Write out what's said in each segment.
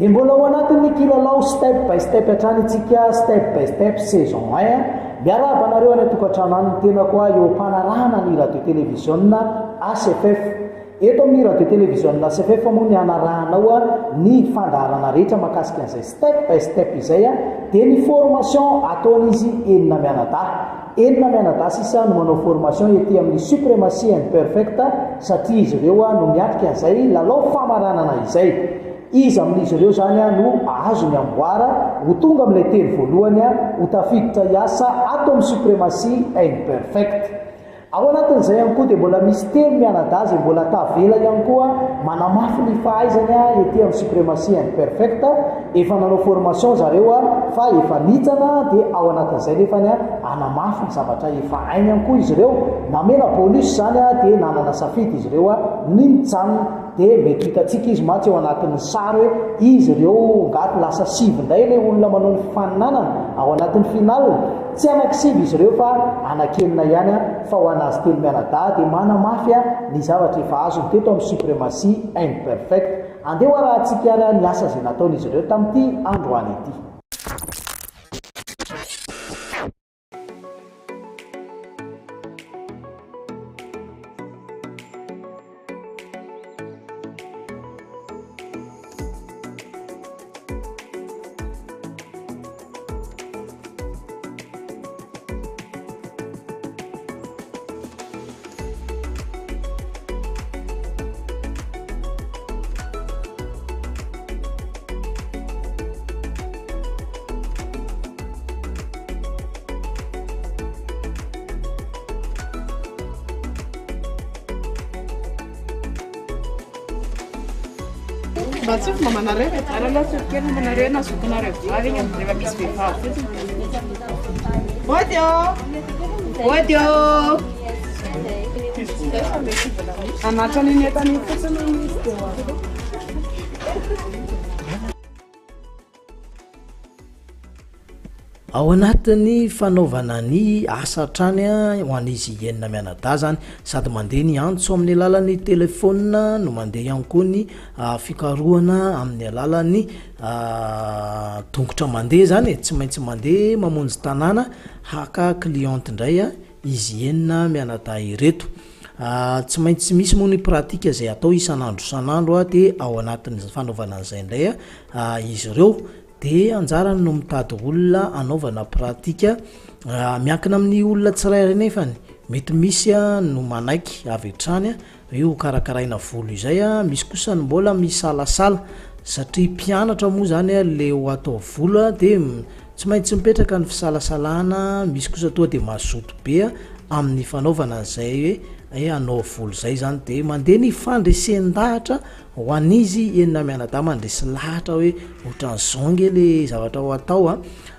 Dia mbola ao anatin'ny kilalao step by step hatrany itsika, step by step saison un. Miarahaba anareo any an-tokantrano any ny tenako eo am-panarahana ny radio televiziona HFF. Eto amin'ny radio televiziona HFF moa ny hanarahanao ny fandaharana rehetra mahakasika an'izay step by step izay dia ny formation ataon'izy enina mianadahy. Enina mianadahy sisa no manao formation ety amin'ny Supremacy and Perfect satria izy ireo no miatrika an'izay lalao famaranana izay. Iza amin'izy ireo izany no ahazo ny amboara ho tonga amin'ilay telo voalohany ho tafiditra hiasa ato amin'ny Supremacy and Perfect? Ao anatin'izay ihany koa dia mbola misy telo mianadahy izay mbola tavela ihany koa manamafy ny fahaizany ety amin'ny Supremacy and Perfect. Efa nanao formation zareo fa efa nitsana dia ao anatin'izay nefany hanamafy ny zavatra efa hainy ihany koa izy ireo. Namela bonus izany dia nanana safidy izy ireo ny nijanona. Dia mety ho hitantsika izy mantsy ao anatin'ny sary hoe izy ireo ngaty lasa sivy indray ilay olona manao ny fifaninanana ao anatin'ny final. Tsy anankisivy izy ireo fa anankenina ihany fa ho an'azy telo mianadahy dia manamafy ny zavatra efa azony teto amin'ny Supremacy and Perfect. Andeha ho arahantsika ary ny asa izay nataon'izy ireo tamin'ity androany ity. Mba tsofy mamanareo e. Ary aloha tsofy kely mamanareo na zokinareo vavy igny rehefa misy vehivavy fotsiny. Ody ô! Ody ô! Anatra an'iny entana iny fotsiny izy dia ho avy. Ao anatin'ny fanaovana ny asa hatrany ho an'izy enina mianadahy izany, sady mandeha ny antso amin'ny alalan'ny telefaonina no mandeha ihany koa ny fikarohana amin'ny alalan'ny tongotra mandeha izany e, tsy maintsy mandeha mamonjy tanàna haka cliente indray izy enina mianadahy ireto. Tsy maintsy misy moa ny pratique izay atao isan'andro isan'andro dia ao anatin'ny fanaovana an'izay indray izy ireo. Dia anjarany no mitady olona hanaovana pratika, miankina amin'ny olona tsirairay nefany, mety misy no manaiky avy hatrany hoe ho karakaraina volo izay, misy kosa ny mbola misalasala satria mpianatra moa zany le ho atao volo dia tsy maintsy mipetraka ny fisalasalana, misy kosa toa dia mazoto be amin'ny fanaovana an'izay hoe hanao volo izay zany, dia mandeha ny fandresen-dahatra Ho an'izy enina mianadahy mandresy lahatra hoe ohatran'izao nge le zavatra ho atao a.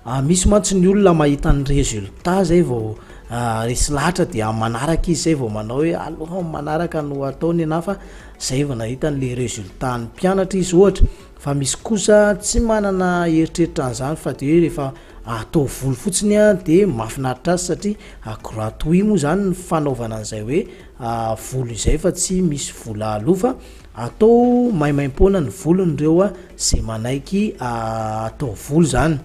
Ah, misy mantsy ny olona mahita ny résultat zay vao ah, resy lahatra dia amin'ny manaraka izy zay vao manao hoe aleo amin'ny manaraka no atao nenaha fa zay vao nahita an'le résultat ny mpianatra izy ohatra. Fa misy kosa tsy manana eritreritra an'izany fa de hoe rehefa atao volo fotsiny a de mahafinaritra azy satria gratuit moa zany ny fanaovana an'izay hoe volo izay fa tsy misy vola aloa fa atao maimaimpoana ny volony ireo zay manaiky atao volo zany.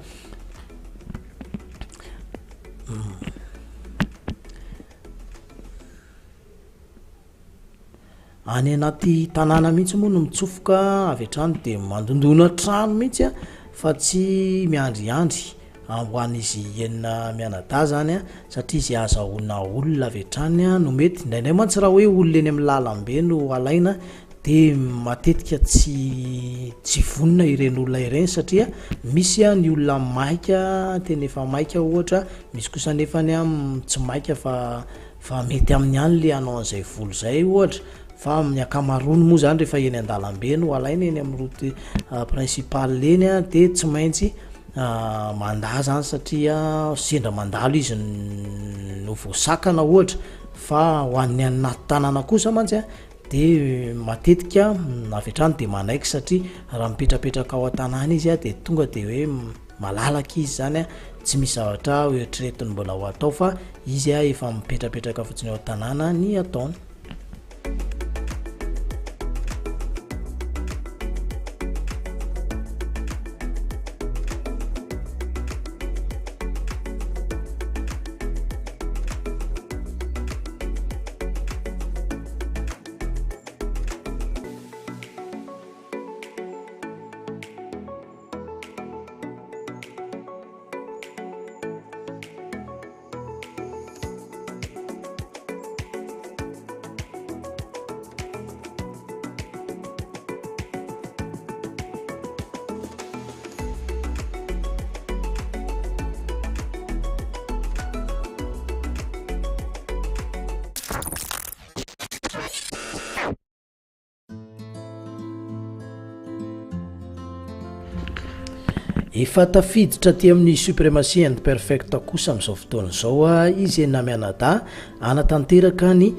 Any anaty tanàna mihitsy moa no mitsofoka avy hatrany de mandondona trano mihitsy a fa tsy miandriandry ho an'izy enina mianadahy zany a satria izay ahazahoana olona avy hatrany no mety, indraindray mantsy raha hoe olona eny amin'ny lalambe no alaina de matetika tsy tsy vonona ireny olona ireny satria misy a ny olona maika tena efa maika ohatra, misy kosa nefany a tsy maika fa Fa mety aminy ihany le hanao an'izay volo izay ohatra, fa amin'ny ankamaroany moa zany rehefa eny an-dalambe no alaina eny amin'ny route principale eny a de tsy maintsy mandà zany satria sendra mandalo izy no voasakana ohatra, fa ho an'ny any anaty tanàna kosa mantsy a de matetika avy hatrany de manaiky satria raha mipetrapetraka ao an-tanàna izy a de tonga de hoe Malalaka izy zany a, tsy misy zavatra ho eritreretiny mbola ho atao fa izy a efa mipetrapetraka fotsiny ao an-tanàna ny ataony. Efa tafiditra aty amin'ny Supremacy and Perfect kosa amin'izao fotoana izao izy enina mianadahy hanatanteraka ny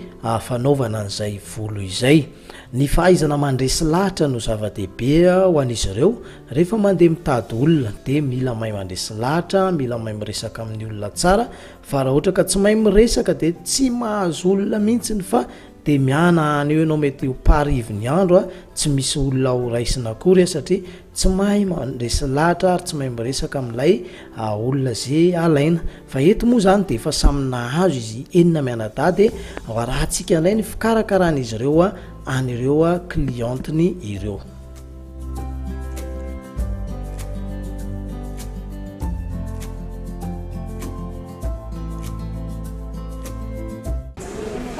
fanaovana an'izay volo izay. Ny fahaizana mandresy lahatra no zava-dehibe ho an'izy ireo rehefa mandeha mitady olona dia mila mahay mandresy lahatra, mila mahay miresaka amin'ny olona tsara fa raha ohatra ka tsy mahay miresaka dia tsy mahazo olona mihitsy fa Dia miana any eo ianao mety ho parivo ny andro a, tsy misy olona ho raisina akory a satria tsy mahay mandresy lahatra ary tsy mahay miresaka amin'ilay olona ze alaina. Fa eto moa zany dia efa samy nahazo izy enina mianadahy dia ho arahantsika indray ny fikarakaran'izy ireo an'ireo cliente-ny ireo.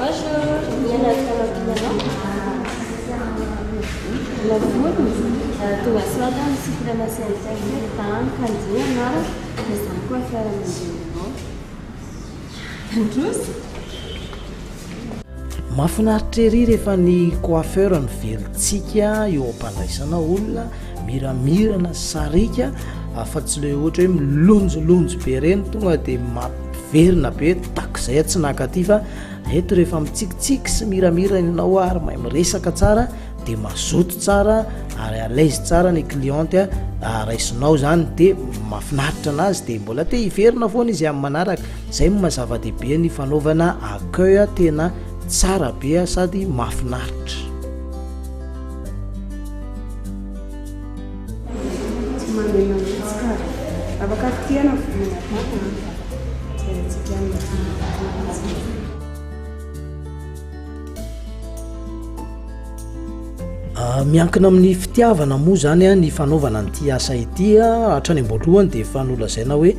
Bonjour, miala Lalatiana Lavony, tonga soa ato amin'ny Supremacy Internet an, Candy anarako, dia izaho coiffeur mandeha aminao. Androso. Mahafinaritra ery rehefa ny coiffeur no velontsika eo am-pandraisana olona, miramirana sy sariaka fa tsy le ohatra hoe milonjolonjo be ireny tonga de mampiverina be takizay aho tsy naka aty fa eto rehefa mitsikitsiky sy miramirana ianao ary mahay miresaka tsara de mazoto tsara ary à l'aise tsara ny cliente raisinao zany de mahafinaritra anazy de mbola te hiverina foana izy amin'ny manaraka. Zay no maha zava-dehibe ny fanaovana accueil tena tsara be sady mahafinaritra. Tsy manena mihitsy ka. Afaka kitihana ny volon'ny adala an. Jerentsika ny mihitsy. Miankina amin'ny fitiavana moa zany ny fanaovana an'ity asa ity. Hatrany am-boalohany dia efa nolazaina hoe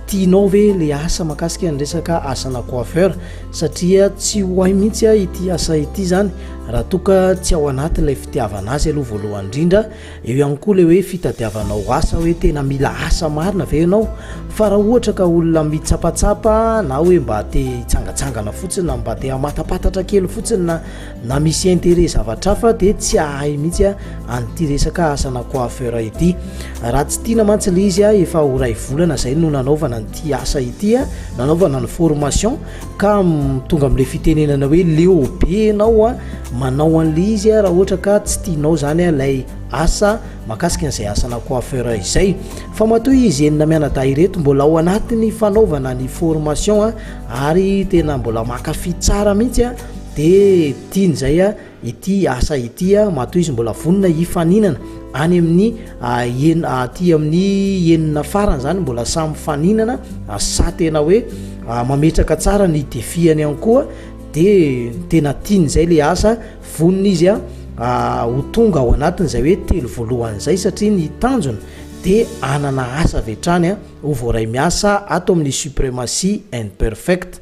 tianao ve le asa mahakasika ny resaka asana coiffeur satria tsy ho hay mihitsy ity asa ity zany raha toa ka tsy ao anaty ilay fitiavana azy aloha voalohany indrindra. Eo ihany koa ilay hoe fitadiavanao asa hoe tena mila asa marina ve ianao? Fa raha ohatra ka olona mitsapatsapa na hoe mba te hitsangatsangana fotsiny na mba te hamatapatatra kely fotsiny na na misy intérêt zavatra hafa dia tsy hahay mihitsy an'ity resaka asana coiffeur ity. Raha tsy tiana mantsy ilay izy efa ho iray volana izay no nanaovana an'ity asa ity, nanaovana ny formation ka tonga amin'ilay fitenenana hoe leo be ianao a manao an'ilay izy a raha ohatra ka tsy tianao zany ilay asa mahakasika an'izay asana coiffeur izay. Fa matoa izy enina mianadahy ireto mbola ao anatin'ny fanaovana ny formation a ary tena mbola mankafy tsara mihitsy a de tiany izay a ity asa ity matoa izy mbola vonona hifaninana any amin'ny en aty amin'ny enina farany zany mbola samy mifaninana sa tena hoe mametraka tsara ny défi-any ihany koa de tena tiany zay le asa, vonona izy a ho tonga ao anatin'izay hoe telo voalohany zay satria ny tanjona de hanana asa avy hatrany a ho voaray miasa ato amin'ny Supremacy and Perfect.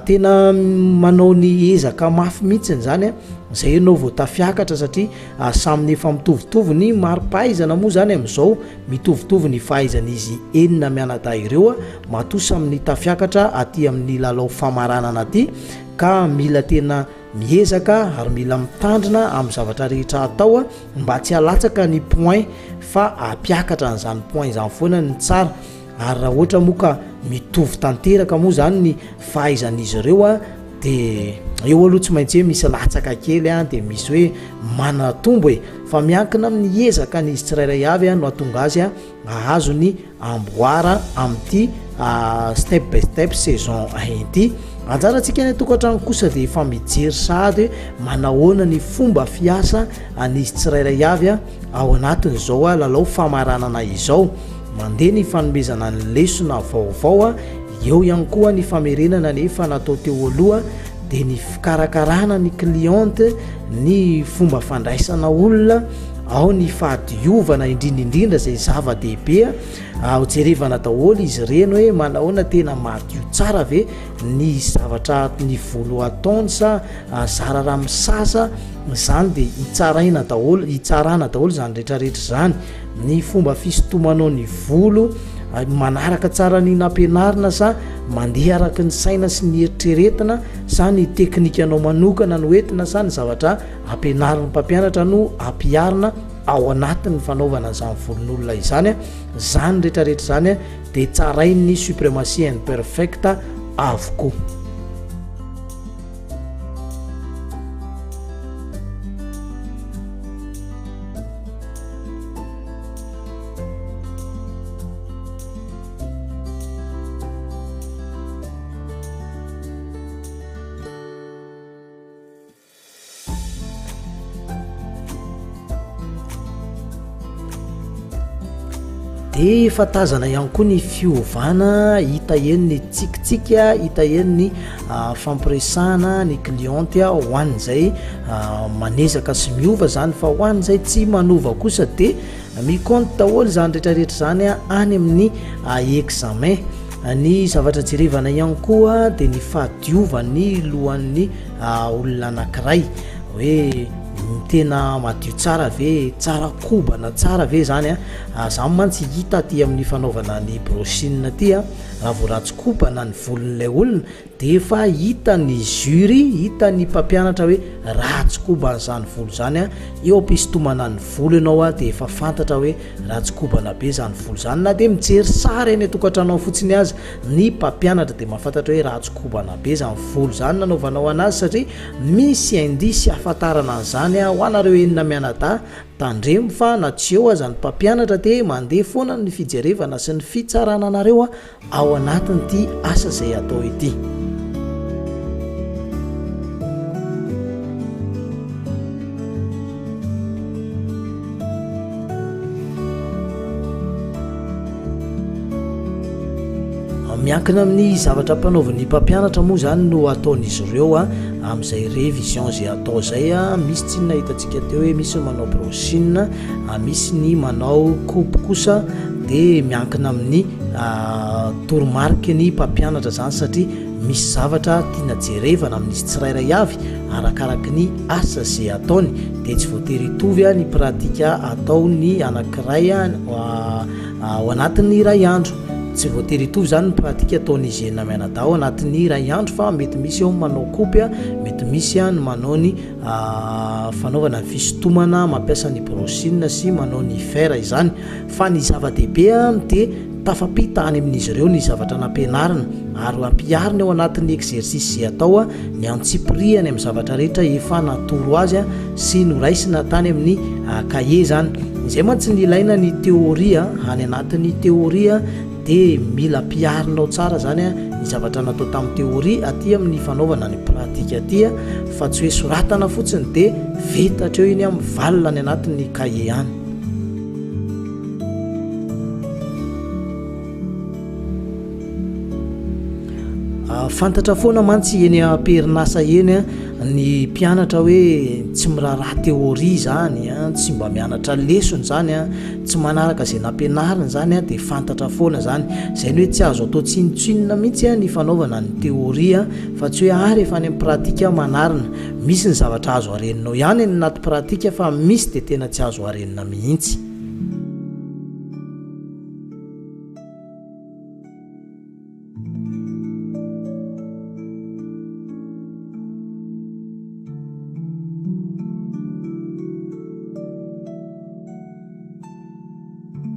Tena manao ny ezaka mafy mihitsiny zany a, zay ianao vao tafiakatra satria samy efa mitovitovy ny mari-pahaizana moa zany amin'izao, mitovitovy ny fahaizan'izy enina mianadahy ireo a, matoa samy ny tafiakatra aty amin'ny lalao famaranana aty ka mila tena miezaka ary mila mitandrina amin'ny zavatra rehetra atao a, mba tsy halatsaka ny point fa hampiakatra an'izany point izany foana ny tsara. Ary raha ohatra moa ka mitovy tanteraka moa zany ny fahaizan'izy ireo a, de eo aloha tsy maintsy hoe misy latsaka kely a, de misy hoe manatombo e, fa miankina amin'ny ezaka an'izy tsirairay avy a no hahatonga azy a hahazo ny amboara amin'ity step by step saison un ity. Anjarantsika any an-tokantrano kosa de efa mijery sahady hoe manahoana ny fomba fiasa an'izy tsirairay avy a. Ao anatin'izao lalao famaranana izao, mandeha ny fanomezana ny lesona vaovao, eo ihany koa ny famerenana ny efa natao teo aloha, dia ny fikarakarana ny cliente, ny fomba fandraisana olona, ao ny fahadiovana indrindra indrindra izay zava-dehibe, jerevana daholo izy ireny hoe manahoana tena madio tsara ve ny zavatra ny volo ataony sa zara raha misasa izany dia hitsaraina daholo, hitsarana daholo izany rehetrarehetra izany, ny fomba fisintomanao ny volo, manaraka tsara ny nampianarina sa mandeha araka ny saina sy ny eritreretina sa ny teknikanao manokana no entina sa ny zavatra ampianarin'ny mpampianatra no ampiharina. ao anatin'ny fanaovana an'izany volon'olona izany. Izany rehetrarehetra izany dia tsarain'ny Supremacy and Perfect avokoa. Dia efa tazana ihany koa ny fiovana hita eny ny tsikitsiky, hita eny ny ah, fampiresahana ny cliente ho an'izay ah, manezaka sy miova zany fa ho an'izay tsy manova kosa dia Mi-compte daholo izany rehetra rehetra izany any amin'ny examen. Ny zavatra jerevana ihany koa dia ny fahadiovan'ny lohan'ny olona anankiray hoe tena madio tsara ve, tsara kobana tsara ve izany a. Izany mantsy hita aty amin'ny fanaovana ny brushing aty a, raha vao ratsy kobana ny volon'ilay olona Dia efa hitan'ny jury, hitan'ny mpampianatra hoe ratsy kobana izany volo izany an, eo am-pisintomana ny volo ianao an, dia efa fantatra hoe ratsy kobana be izany volo izany, na dia mijery sary any an-tokantrano ao fotsiny aza ny mpampianatra dia mahafantatra hoe ratsy kobana be izany volo izany nanaovanao anazy satria misy indice ahafantarana an'izany an, ho anareo enina mianadahy, tandremo fa na tsy eo aza ny mpampianatra dia mandeha foana ny fijerevana sy ny fitsarana anareo an, ao anatin'ity asa izay atao ity. Miankina amin'ny zavatra ampanaovin'ny mpampianatra moa izany no ataon'izy ireo a, amin'izay révision izay atao izay a, misy tsinona hitantsika teo hoe misy ny manao brushing, misy ny manao coupe kosa dia miankina amin'ny Toromarika ny mpampianatra izany satria misy zavatra tiana jerevana amin'izy tsirairay avy arakaraky ny asa ze ataony dia tsy voatery hitovy ny pratika ataon'ny anankiray ao anatin'ny iray andro. Tsy voatery hitovy izany ny pratika ataon'izy enina mianadahy ao anatin'ny iray andro fa mety misy eo ny manao kopy, mety misy ny manao ny fanaovana ny fisintomana mampiasa ny brushing sy manao ny fer izany. Fa ny zava-dehibe dia tafampita any amin'izy ireo ny zavatra nampianarina ary ampihariny ao anatin'ny exercice izay atao ny antsipirihany amin'ny zavatra rehetra efa natoro azy sy noraisina tany amin'ny kahie izany. Izay mantsy ny ilaina ny théorie any anatin'ny théorie dia mila ampiharina ao tsara izany ny zavatra natao tamin'ny théorie aty amin'ny fanaovana ny pratique aty fa tsy hoe soratana fotsiny dia vita hatreo iny mivalona any anatin'ny kahie any. Fantatra foana mantsy eny am-perinasa eny ny mpianatra hoe tsy miraharaha théorie izany, tsy mba mianatra lesona izany, tsy manaraka izay nampianarina izany dia fantatra foana izany. Izay ny hoe tsy azo atao tsinontsinona mihitsy ny fanaovana ny théorie fa tsy hoe ah rehefa any amin'ny pratique aho manarina. Misy ny zavatra azo areninao ihany any anaty pratique fa misy dia tena tsy azo arenina mihitsy.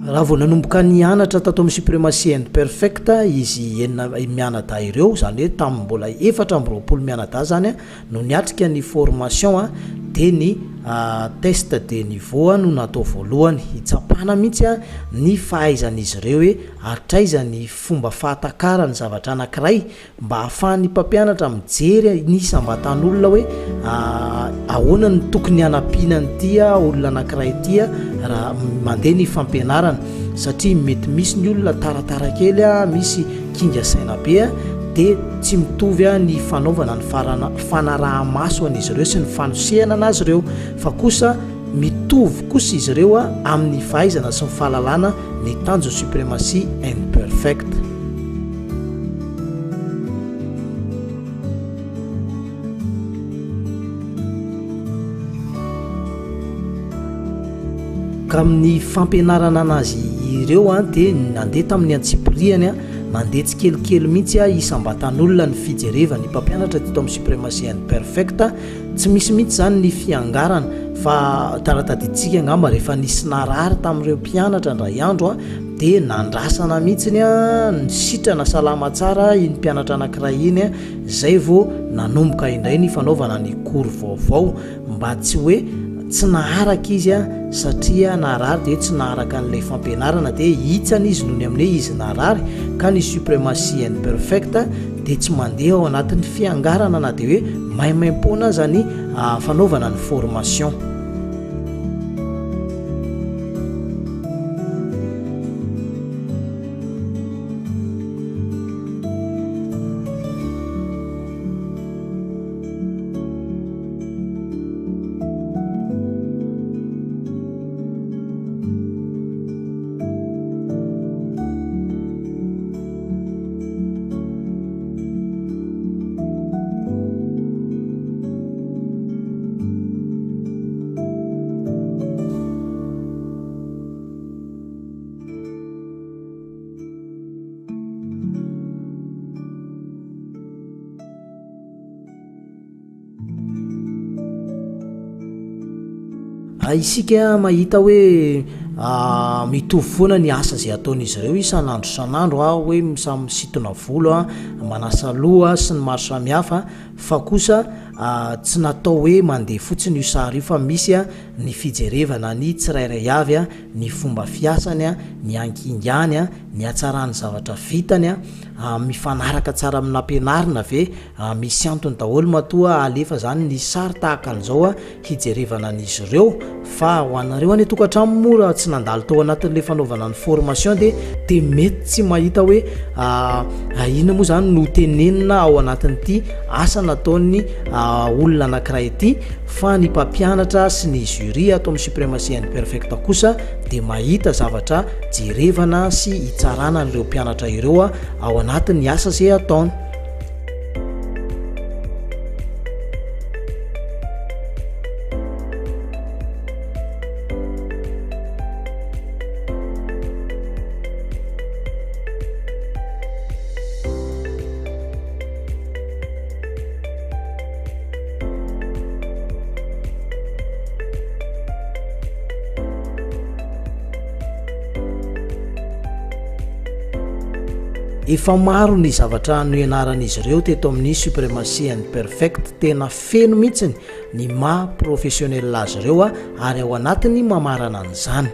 Raha vao nanomboka nianatra tato amin'ny Supremacy and Perfect izy enina mianadahy ireo, izany hoe tamin'ny mbola 24 mianadahy izany no niatrika ny formation dia ny test de niveau no natao voalohany hitsapana mihitsy ny fahaizan'izy ireo hoe hatraiza ny fomba fahatakarany zavatra anankiray mba hahafahan'ny mpampianatra mijery ny isam-batan'olona hoe ahoana no tokony hanampiana an'ity olona anankiray ity raha mandeha ny fampianarana satria mety misy ny olona taratara kely misy kinga saina be dia tsy mitovy ny fanaovana ny fanaraha-maso an'izy ireo sy ny fanosehana anazy ireo fa kosa mitovy kosa izy ireo amin'ny fahaizana sy ny fahalalana ny tanjon'ny Supremacy and Perfect. Ka amin'ny fampianarana anazy ireo dia nandeha tamin'ny antsipiriany. Nandeha tsikelikely mihitsy isam-batan'olona ny fijereva ny mpampianatra teto amin'ny Supremacy and Perfect. Tsy misy mihitsy izany ny fiangarana fa tara-tadidintsika angamba rehefa nisy narary tamin'ireo mpianatra indray andro dia nandrasana mihitsy ny sitrana salama tsara iny mpianatra anankiray iny izay vao nanomboka indray ny fanaovana ny cours vaovao mba tsy hoe tsy naharaka izy satria narary dia tsy naharaka an'ilay fampianarana dia hitsana izy noho ny amin'ny hoe izy narary ka ny suprematie and perfect dia tsy mandeha ao anatin'ny fiangarana na dia hoe maimaimpoana aza ny fanaovana ny formation. Isika mahita hoe mitovy foana ny asa izay ataon'izy ireo isan'andro isan'andro hoe samy misintona volo, manasa loha sy ny maro samihafa fa kosa tsy natao hoe mandeha fotsiny io sary io fa misy ny fijerevana ny tsirairay avy, ny fomba fiasany, ny hankingany, ny hatsaran'ny zavatra vitany, mifanaraka tsara amin'ny nampianarina ve, Misy antony daholo matoa alefa zany ny sary tahaka an'izao hijerevana an'izy ireo fa ho anareo any an-tokantrano moa raha tsy nandalo tao anatin'ilay fanaovana ny formation dia dia mety tsy mahita hoe inona moa zany no tenenina ao anatin'ity asa nataon'ny olona anankiray ity fa ny mpampianatra sy ny jury ato amin'ny Supremacy and Perfect kosa dia mahita zavatra jerevana sy hitsarana an'ireo mpianatra ireo ao anatin'ny asa izay ataony. Efa maro ny zavatra noianaran'izy ireo teto amin'ny Supremacy and Perfect, tena feno mihitsiny ny maha professionnel azy ireo ary ao anatin'ny mamarana an'izany.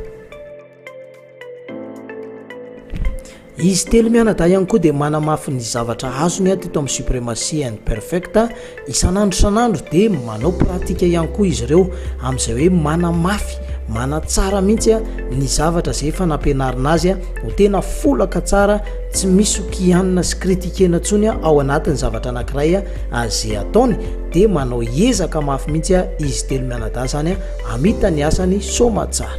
Izy telo mianadahy ihany koa dia manamafy ny zavatra azony teto amin'ny Supremacy and Perfect, isan'andro isan'andro dia manao pratique ihany koa izy ireo amin'izay hoe manamafy, manatsara mihitsy ny zavatra izay efa nampianarina azy ho tena folaka tsara, tsy misy ho kianina sy critiquena intsony ao anatin'ny zavatra anankiray izay ataony, dia manao ezaka mafy mihitsy izy telo mianadahy izany hamita ny asany soamatsara.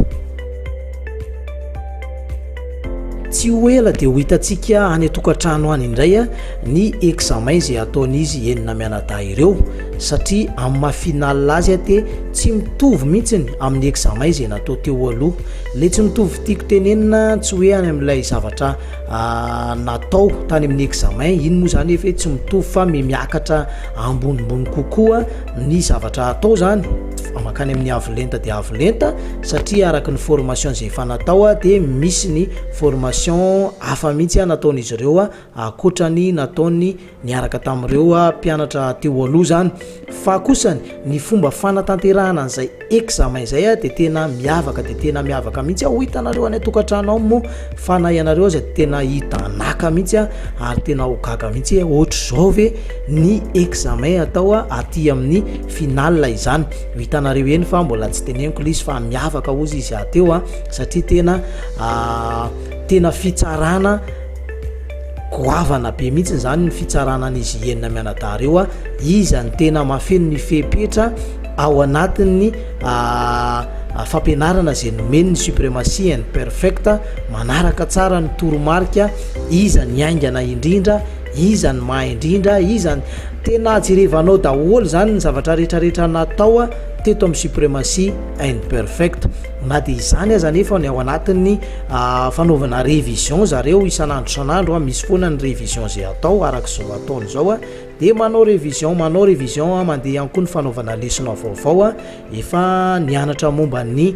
Tsy ho ela dia ho hitantsika any an-tokantrano any indray ny examen izay ataon'izy enina mianadahy ireo satria amin'ny maha final azy dia tsy mitovy mihitsiny amin'ny examen izay natao teo aloha. Ilay tsy mitovy tiako tenenina tsy hoe any amin'ilay zavatra natao tany amin'ny examen, iny moa izany efa hoe tsy mitovy fa miakatra ambonimbony kokoa ny zavatra atao izany, mankany amin'ny avo lenta dia avo lenta. Satria araka ny formation izay efa natao dia misy ny formation hafa mihitsy nataon'izy ireo ankoatra ny nataony niaraka tamin'ireo mpianatra teo aloha izany. Fa kosa ny fomba fanatanterahana an'izay examen izay dia tena miavaka dia tena miavaka mihitsy. Ho hitanareo any an-tokantrano ao moa fa na ianareo aza dia tena hitanaka mihitsy ary tena ho gaga mihitsy hoe ohatr'izao ve ny examen atao aty amin'ny final izany. Ho hitanareo eny fa mbola tsy teneniko ilay izy fa miavaka hozy izy ahy teo a, satria tena tena fitsarana goavana be mihitsy izany ny fitsarana an'izy enina mianadahy ireo a, iza ny tena mahafeno ny fepetra ao anatin'ny fampianarana izay nomeny ny suprematie and perfect, manaraka tsara ny toromarika, iza ny haingana indrindra, iza ny mahay indrindra, iza ny. Tena jerevanao daholo zany ny zavatra rehetra rehetra natao. teto amin'ny Supremacy and Perfect. Na dia izany aza anefa ny ao anatin'ny fanaovana révision zareo isan'andro isan'andro, misy foana ny révision izay atao araka izao ataony izao dia manao révision, manao révision, mandeha ihany koa ny fanaovana lesona vaovao. Efa nianatra momba ny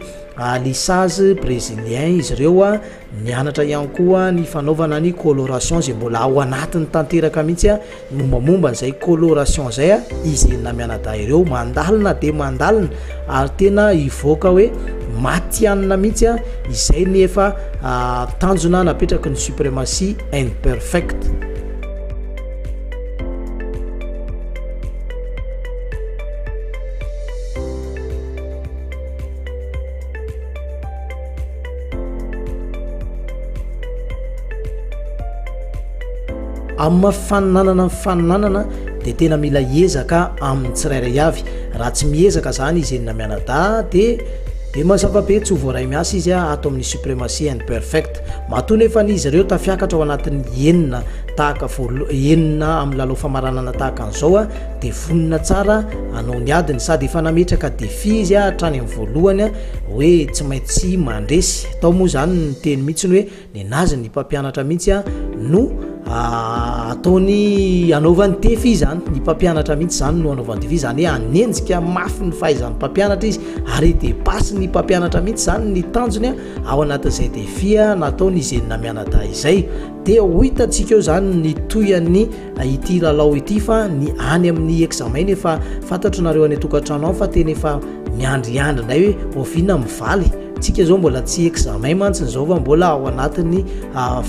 lissage brésilien izy ireo, nianatra ihany koa ny fanaovana ny coloration izay mbola ao anatiny tanteraka mihitsy ny mombamomba an'izay coloration izay izy enina mianadahy ireo, mandalina dia mandalina ary tena hivoaka hoe matihanina mihitsy izay ny efa tanjona napetraky ny Supremacy and Perfect. Amin'ny maha fifaninanana ny fifaninanana dia tena mila ezaka amin'ny tsirairay avy. Raha tsy miezaka zany izy enina mianadahy dia dia mazava be tsy ho voaray miasa izy ato amin'ny Supremacy and Perfect. Matoa nefa izy ireo tafiakatra ao anatin'ny enina tahaka voalo enina amin'ny lalao famaranana tahaka an'izao dia vonona tsara hanao ny adiny sady efa nametraka défi izy hatrany amin'ny voalohany hoe tsy maintsy mandresy. Tao moa zany ny teny mihitsy hoe Nenazy ny mpampianatra mihitsy no ataony anaovany défi zany, ny mpampianatra mihitsy zany no anaovany défi, zany hoe hanenjika mafy ny fahaizan'ny mpampianatra izy ary hi-depasse ny mpampianatra mihitsy zany ny tanjony ao anatin'izay défi nataony izy enina mianadahy izay. Dia ho hitantsika eo zany ny tohian'ny ity lalao ity fa ny any amin'ny examen efa fantatro nareo any an-tokantrano any fa tena efa miandriandry indray hoe oviana mivaly tsika zao mbola tsy examen mantsy izao fa mbola ao anatin'ny ah,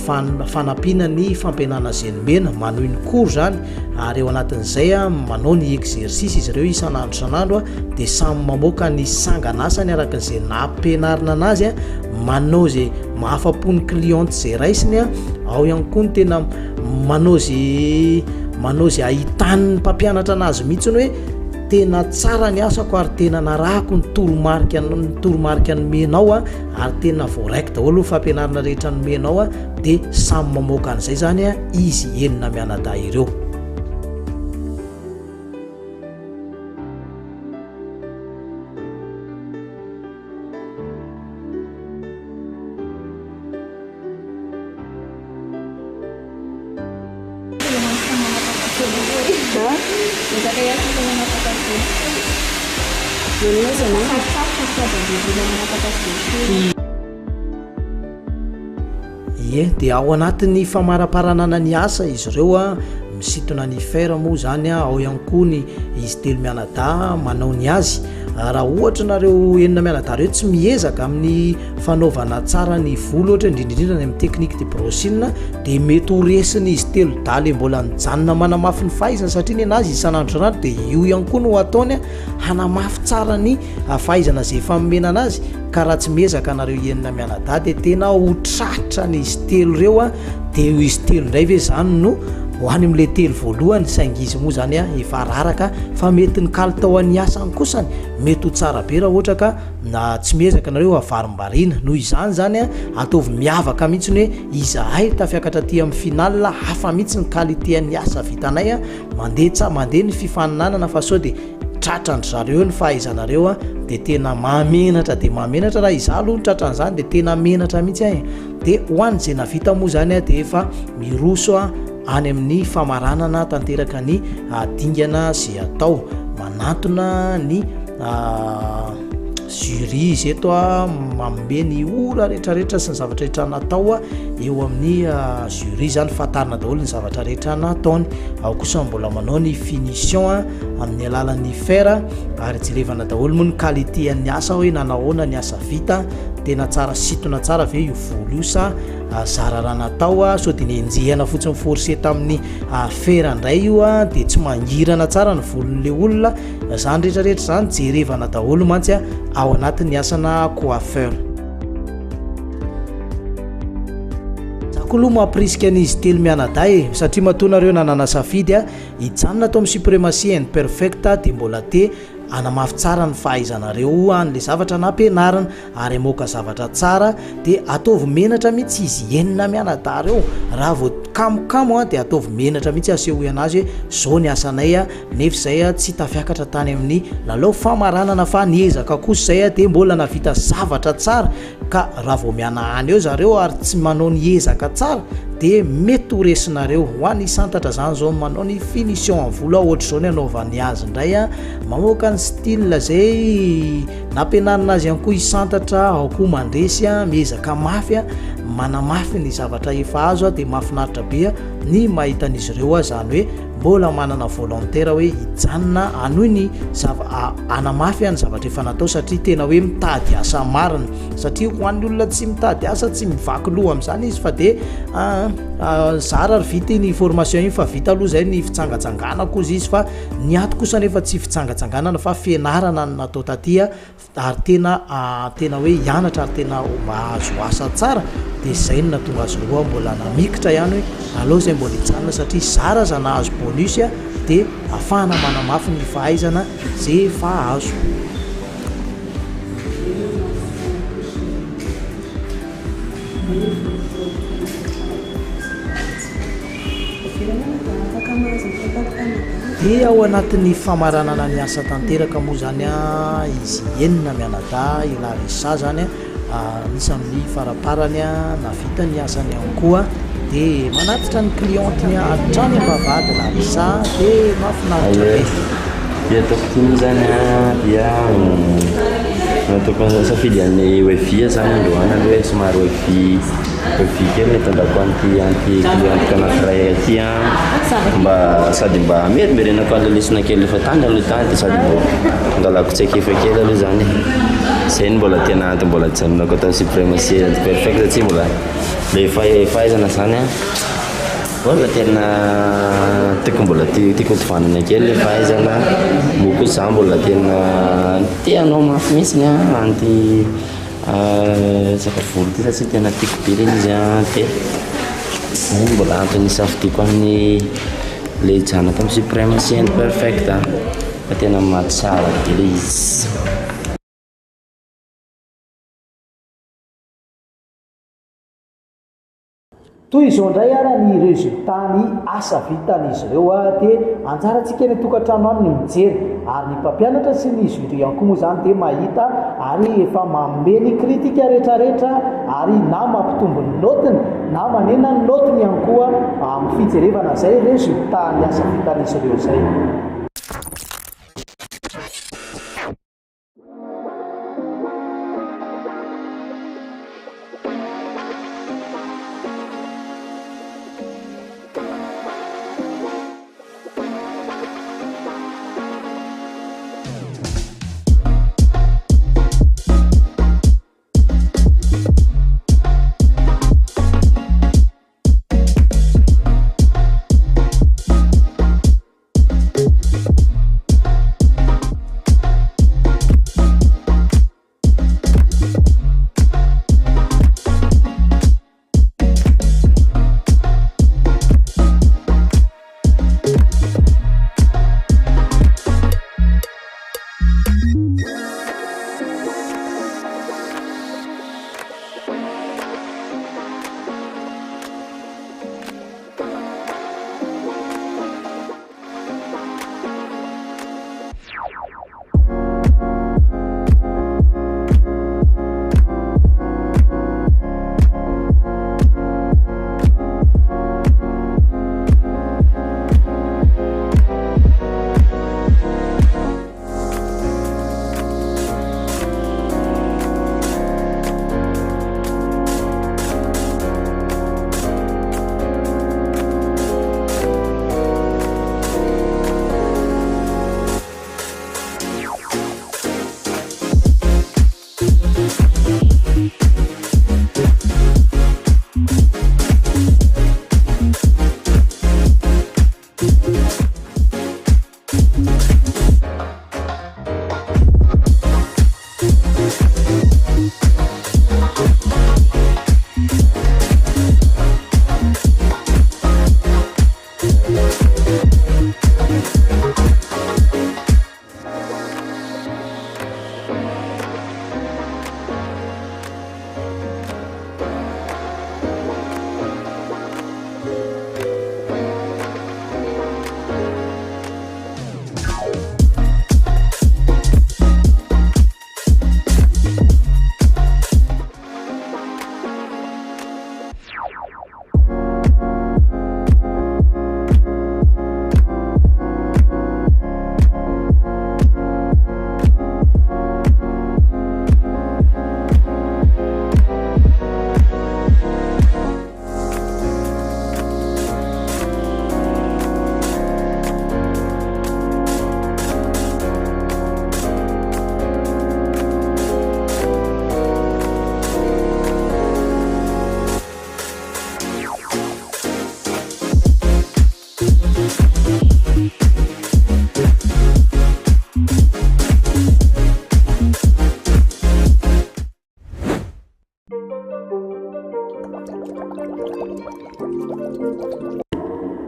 fanampiana ny fampianana zay nomena manohy ny cours zany ary eo anatin'izay a ah, manao ny exercice izy ireo isan'andro isan'andro a ah, dia samy mamoaka ny sanganasany araka izay nampianarina anazy a manao zay mahafa-po ny cliente zay raisiny a ao ihany koa ny tena manao ze manao ze ahitan'ny mpampianatra anazy mihitsy ny hoe tena tsara ny asako ary tena narahako ny toromarika ny toromarika nomenao a ary tena voaraiko daholo ny fampianarana rehetra nomenao a de samy mamoaka an'izay zany a izy enina mianadahy ireo. Ie, dia ao anatin'ny famaraparanana ny asa izy ireo a, misintona ny fer moa izany a, ao ihany koa ny izy telo mianadahy manao ny azy. Raha ohatra nareo enina mianadahy ireo tsy miezaka amin'ny fanaovana tsara ny volo ohatra indrindra indrindra ny amin'ny technique de brushing dia mety ho resin'izy telo dahy le mbola nijanona manamafy ny fahaizany satria nenazy isan'andro isan'andro dia io ihany koa no ataony hanamafy tsara ny fahaizana izay efa nomena anazy ka raha tsy miezaka nareo enina mianadahy dia tena ho tratran'izy telo ireo a dia io izy telo indray ve zany no ho any amin'ilay telo voalohany saingy izy moa zany a efa raraka fa mety ny kalitaon'ny asany kosany mety ho tsara be raha ohatra ka Na tsy miezaka nareo avarimbarina. Noho izany zany a, ataovy miavaka mihitsy ny hoe izahay tafiakatra aty amin'ny finale, hafa mihitsy ny qualité an'ny asa vitanay a, mandeha tsa mandeha ny fifaninanana fa sao dia tratran-dry zareo eo ny fahaizanareo a, dia tena mahamenatra dia mahamenatra, raha izaho aloha no tratran'izany dia tena menatra mihitsy aho e. Dia ho an'izay navita moa zany a dia efa miroso a any amin'ny famaranana tanteraka ny dingana izay atao. Manantona ny jury izy eto a, manome ny ora rehetrarehetra sy ny zavatra rehetra natao eo amin'ny jury zany, fantarina daholo ny zavatra rehetra nataony. Ao kosa mbola manao ny finition amin'ny alalan'ny fer ary jerevana daholo moa ny qualité an'ny asa hoe nanahoana ny asa vita, tena tsara sintona tsara ve io volo io sa zara raha natao sao dia nenjehana fotsiny forcé tamin'ny fer indray io dia tsy mangirana tsara ny volon'le olona, zany rehetra rehetra zany jerevana daholo mantsy ao anatin'ny asana coiffeur. Za koa aloha mampirisika an'izy telo mianadahy e, satria matoa nareo nanana safidy hijanona ato amin'ny Supremacy and Perfect dia mbola te hanamafy tsara ny fahaizanareo an'le zavatra nampianarina ary hamoaka zavatra tsara dia ataovy menatra mihitsy izy enina mianadahy reo raha vao Kamokamo dia ataovy menatra mihitsy asehoy anazy hoe zao ny asanay nefa izay tsy tafiakatra tany amin'ny lalao famaranana fa niezaka kosa izay dia mbola navita zavatra tsara ka raha vao mihanahana eo zareo ary tsy manao ny ezaka tsara dia mety ho resinareo. Ho an'i Santatra zany zao manao ny finition amin'ny volo ohatr'izao ny anaovany azy indray a, mamoaka ny style zay nampianarina azy ihany koa i Santatra, ao koa mandresy a, miezaka mafy a, manamafy ny zavatra efa azo a, dia mahafinaritra be ny mahita an'izy ireo a, zany hoe mbola manana volontaire hoe hijanona hanohy ny zava hanamafy ny zavatra efa natao satria tena hoe mitady asa marina satria ho an'ny olona tsy mitady asa tsy mivaky loha amin'izany izy fa de ah, ah, zara ary vita iny formation iny fa vita aloha zay ny fitsangatsanganako ozy izy fa ny ato kosa nefa tsy fitsangatsanganana fa fianarana no natao taty ary tena tena hoe hianatra ary tena mahazo asa tsara dia izay no nahatonga azy roa mbola namikitra ihany hoe aleo izay mbola hijanona satria zara aza nahazo bonus dia afahana manamafy ny fahaizana izay efa azo. Dia ao anatin'ny famaranana ny asa tanteraka moa izany izy enina mianadahy, i Larissa izany anisan'ny faraparany nahavita ny asany ihany koa dia manatitra ny cliente-ny hatrany am-bavahady Larissa dia mahafinaritra be. Ny ataoko ity moa izany dia nataoko nisafidy an'ny wavy izany androany aloha e, somary wavy wavy kely no itondrako an'ity an'ity cliente-ko anankiray ity an, mba sady mba hamerimberenako an'ilay lesona kely efa tany aloha tany dia sady mba angalako traikefa kely aloha izany e, izay no mbola tena antony mbola hijanonako ato amin'ny Supremacy and Perfect satria mbola ilay fahaizana izany an. Mbola tena tiako mbola tiako hotovanana kely le fahaizana, moa koa za mbola tena te hanao mafy mihitsy an an'ity resaka volo ity satria tena tiako be le izy an, dia zay no mbola antony nisafidiako an'ny le hijanona tao amin'ny Supremacy and Perfect fa tena mahatsara be le izy. Toy izao indray ara ny résultat ny asa vitan'izy ireo dia anjarantsika any an-tokantrano any ny mijery ary ny mpampianatra sy ny jury ihany koa moa izany dia mahita ary efa manome ny critique rehetrarehetra ary na mampitombo ny naotiny na manena ny naotiny ihany koa amin'ny fijerevana izay résultat ny asa vitan'izy ireo izay.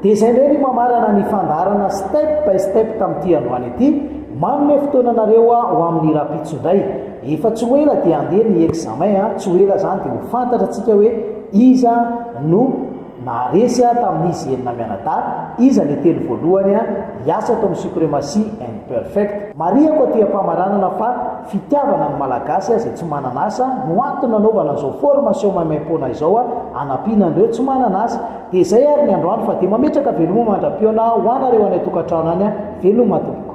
Dia izay indray ny mamarana ny fandaharana Step by Step tamin'ity androany ity. Manome fotoana anareo aho ho amin'ny rahampitso indray. Efa tsy ho ela dia handeha ny examen an, tsy ho ela izany dia ho fantatra tsika hoe iza no naharesy tamin'izy enina mianadahy, iza le telo voalohany hiasa ato amin'ny Supremacy and Perfect. Marihako aty am-pamaranana fa fitiavana ny Malagasy izay tsy manana asa no antony nanaovana an'izao formation maimaimpoana izao hanampiana an'ireo tsy manana asa. Dia izay ary ny androany fa dia mametraka veloma mandra-pihaona ho anareo any an-tokantrano any, veloma tompoko.